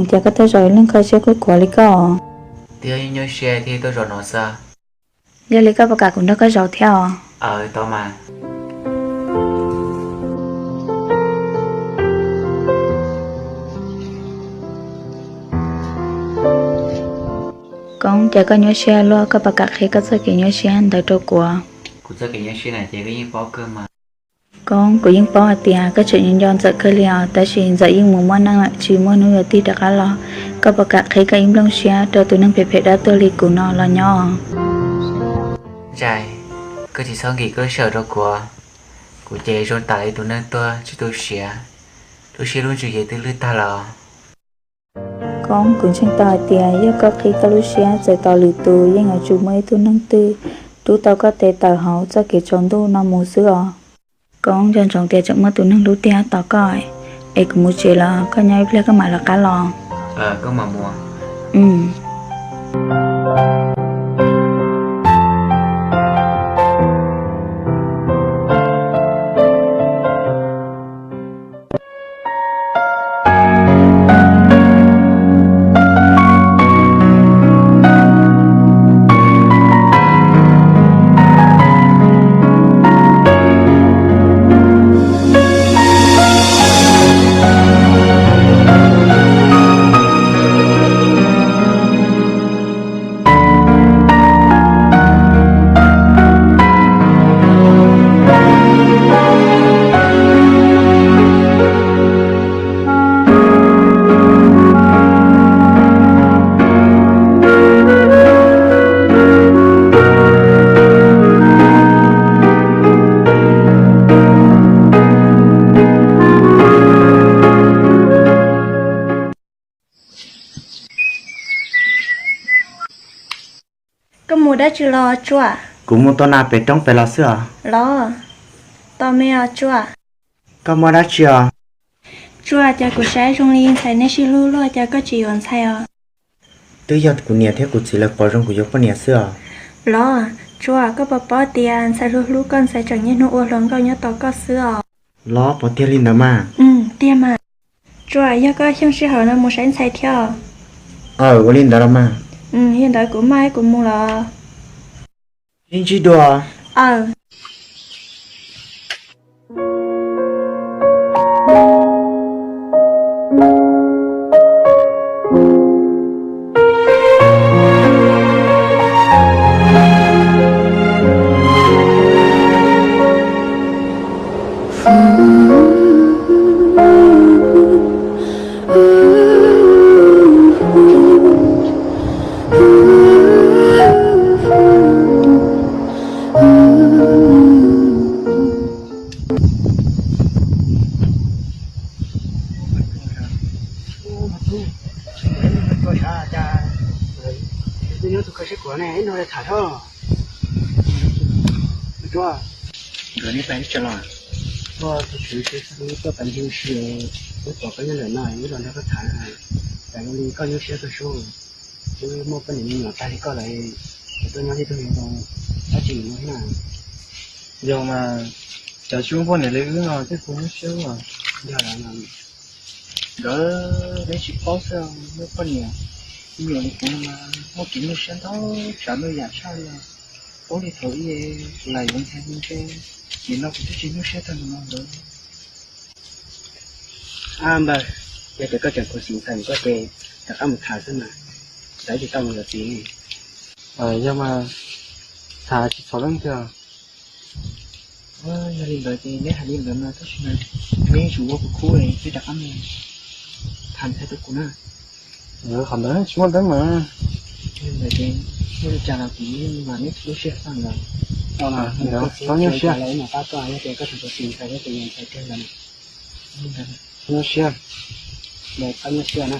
Cas koj tuaj zaum ib leeg kho siab khuj khuav li koj? Twb yog nyuaj siab thiaj tuaj zaum no xwb. Yog li koj puas kam kuv nrog koj zaum thiab os? Aws, tau mas. Koob, cas koj nyuaj siab luaj, koj puas kam qhia koj txoj kev nyuaj siab ntawd rau kuv? Kuv txoj kev nyuaj siab na ces koj yeej paub kawg mas. Koob, kuv yeej paub hais tias koj tseem nco Ntxawm kawg li os, tab sis Ntxawm yeej mus muaj neej lawm, tsis muaj hnub yuav tig rov qab los. Koj puas kam qhia koj ib nplooj siab rau tus neeg phem phem dab tuag li kuv no los nyob? Ntsais, koj tsis txhob nkim koj lub sij hawm rau kuv. Kuv ces zoo tam li tus neeg tuag tsis tu siav, lub siab lub ntsws ces twb lwj tag lawm. Koob, kuv ntseeg tau hais tias yog koj qhib koj lub siab txawm tos lwm tus yeej yuav tsum muaj ib tug neeg twg rub tau koj tes tawm hauv txoj kev tsaus ntuj no mus xwb os. Koob, nco ntsoov tias tseem muaj tus neeg hlub tiag tos koj, es kuv mus tsev lawm, koj nyob ib pliag koj mam lawv qab los. Koj mus dab tsi los Tsuaj? Kuv mus tau nas pem roob pem los xwb os. Los, tos me os Tsuaj. Koj muaj dab tsi os? Tsuaj, cas kuv saib zoo li ntxhais nej sib hlub luaj, cas koj tsis yuav ntxhais os? Twb yog kuv niam thiab kuv txiv lawv pom zoo kuv yuav poj niam xwb os. Los, Tsuaj, koj puas paub tias ntxhais hlub hlub koj ntxhais tseem niaj hnub ua hluas nkauj nyob tos koj xwb os. Los, puas tiag li ntawd mas? Tiag mas. Tsuaj, yog koj xyooj sij hawm no mus saib ntxhais thiab. Aws, ua li ntawd los mas. Yog ntawd kuv maj ib kuv mus los. Sib ntsib dua. Aws. Nyob tus kho siab kuav ne, ib no tham tso. Nkawd nej pais ib tse los? Tuaj tus tswv xwb, tuaj pais ncig si, wb pom koj nyob ntawm no wb los nrog koj tham. Tam li koj nyuaj siab kawg sub, wb muaj poj niam me nyuam tag li koj lawm, es tuaj nyob tib tug zoo dab tsi mus no thiab na? Yog mas, cov tsis muaj poj niam li wb no thiaj kuv nyuaj siab os. Yog lawm, nkawd neb tsis paub xwb, muaj poj niam me nyuam li kuv no mas muaj kev nyuaj siab ntau tsav ntau yam tshaj li os. Paub li thaum ub lawm yuav ntxhais mus ntshe, nim no kuv twb tsis nyuaj siab tag npaum no ntawd. Ab npawg, yog tias koj tseem khuv xim ntxhais koj ces rov qab mus tham xwb mas, xav tsis tau mus yuav txiv. Yog mas, tham tsis txhaum leej twg. Yog li ntawd ces neb hais li ntawd mas tab sis mas neb yuav tsum ua kuv khub es rov qab mus tham ntxhais rau kuv na. Qhov ntawd tsis muaj teeb mas. Yog li ntawd ces muaj li cas los kuv mam neb lub sij hawm xwb ntawd. Txhob nyuaj siab. Yog tias koj tseem khuv xim ntxhais koj ces ntxhais kawg ntawd. Nyuaj siab. Txhob nyuaj siab na.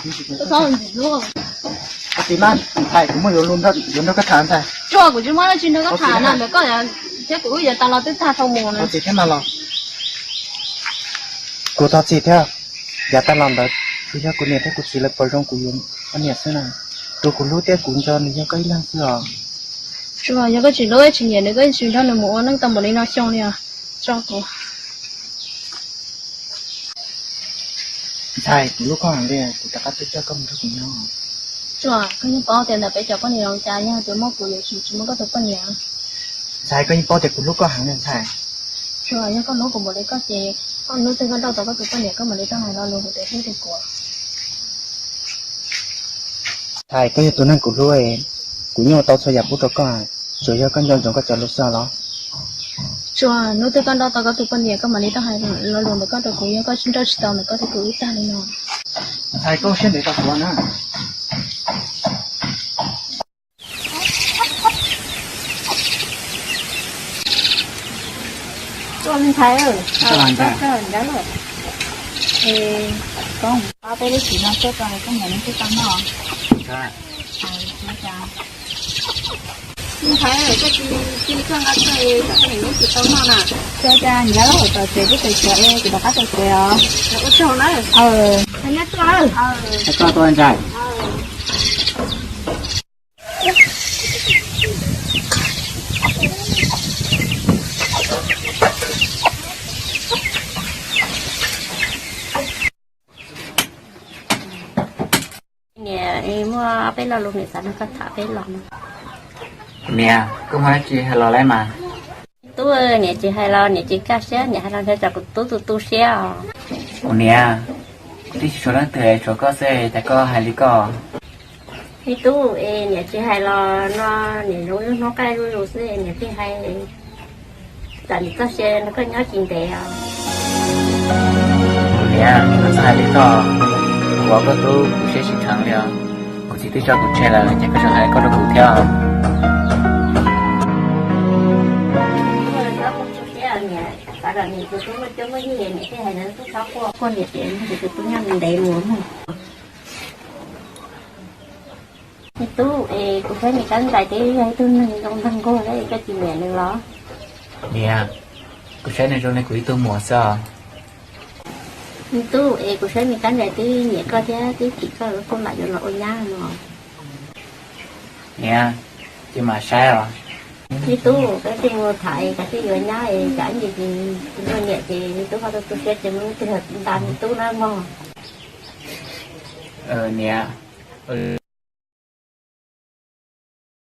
Koj txiv mas, ntxhais, kuv muaj yuav nrog koj tham ntxhais. Tsuas, kuv tsis muaj dab tsi nrog koj tham na, ntawm koj thiab kuv wb yav tas los twb tag dhau mus na. Txiv thiab mas los. Kuv thov txim thiab, yav tas los ntawd tsuas yog kuv niam thiab kuv txiv lawv pom zoo kuv yuav koj niam xwb na. Tus kuv hlub thiab kuv nco nws yog koj ib leeg xwb os. Tsuas, yog koj tsis hlub tsis nyiam nws, koj tsis nrog nws mus ua neej tau npaum li no xyoo li os. Tso kuv. Ntxhais, kuv hlub koj heev li, kuv rov qab tuaj coj koj mus nrog kuv nyob. Tsuas, koj yeej paub tias ntawm peb cov poj niam zoo cas, yog tias muaj kuv yuav tsis tsis muaj koj tus poj niam. Ntxhais, koj yeej paub tias kuv hlub koj heev li ntxhais. Tsuas, yog koj hlub kuv npaum li koj ces koj hnub twg koj nrauj tau koj tus poj niam koj mam li tuaj hais lo lus hais tias hlub rau kuv. Ntxhais, koj yog tus neeg kuv hlub, kuv yeej ua tau txhua yam pub rau koj, tsuas yog koj nco ntsoov koj cov lus xwb los. Tsuas, hnub twg koj nrauj tau koj tus poj niam koj mam li tuaj hais lo lus ntawm koj rau kuv, yog koj nrauj tsis tau ntawm koj thiab kuv wb tag li no. Ntxhais, koj ua siab ntev rau kuv na. Ntxhais, koj ntxhais, koj ntxhais, koj peb lub tsim no tuaj tau koj niam lub tsis tau noj. Ntxhais, koj cia li koj nqa tuaj, koj niam lub tsis tau noj na. Tsuas, cas nyob hauv tsev twb tawm tsam es kuv rov qab tawm tsam os. Ua tsaug na. Nyob tuaj. Koj tuaj ntxhais. Niam, muaj ob peb lo lus niam xav nrog koj tham peb los no. Niam, koj muaj dab tsi hais los lauj mas. Tub, niam tsis hais los niam tsis kaj siab, niam hais los ntshe tsam kuv tub tu tu siab os. Ua niam, kuv twb tsis tshuav leej twg tshuav koj xwb, cas koj hais li koj? Me tub, es niam tsis hais los no niam zoo ib hnub qaij zuj zus xwb, niam thiaj hais. Tsam niam txoj sia nrog koj nyob tsis ntev os. Niam, koj txhob hais li koj, kuv ua koj tub kuv siab tsis kheev li os. Kuv txiv twb tso kuv tseg lawm ces koj tseem hais li koj rau kuv thiab os. Txhob quaj tu siab niam, xav kom niam tus tub muaj cuab muaj yig niam thiaj hais tias tub txhob quaj, quaj niam ces tus tub nyob ntev mus. Me tub, es kuv saib niam Kab Nrais twb yog ib tug neeg zoo nraug nquag thiab, koj tsis nyiam nws los? Niam, kuv saib nws zoo li kuv ib tug muam xwb os. Me tub, es kuv saib niam Kab Nrais twb nyiam koj thiab twb thim koj, koj mam yuav los ua nyab no. Niam, cia mam saib os. Me tub, koj cia mus tham es koj thiaj yuav nyab es tsam ib ntsis tsis muaj niam ces me tub ho tu tu siab ces muaj ib tug nta me tub na mog. Niam,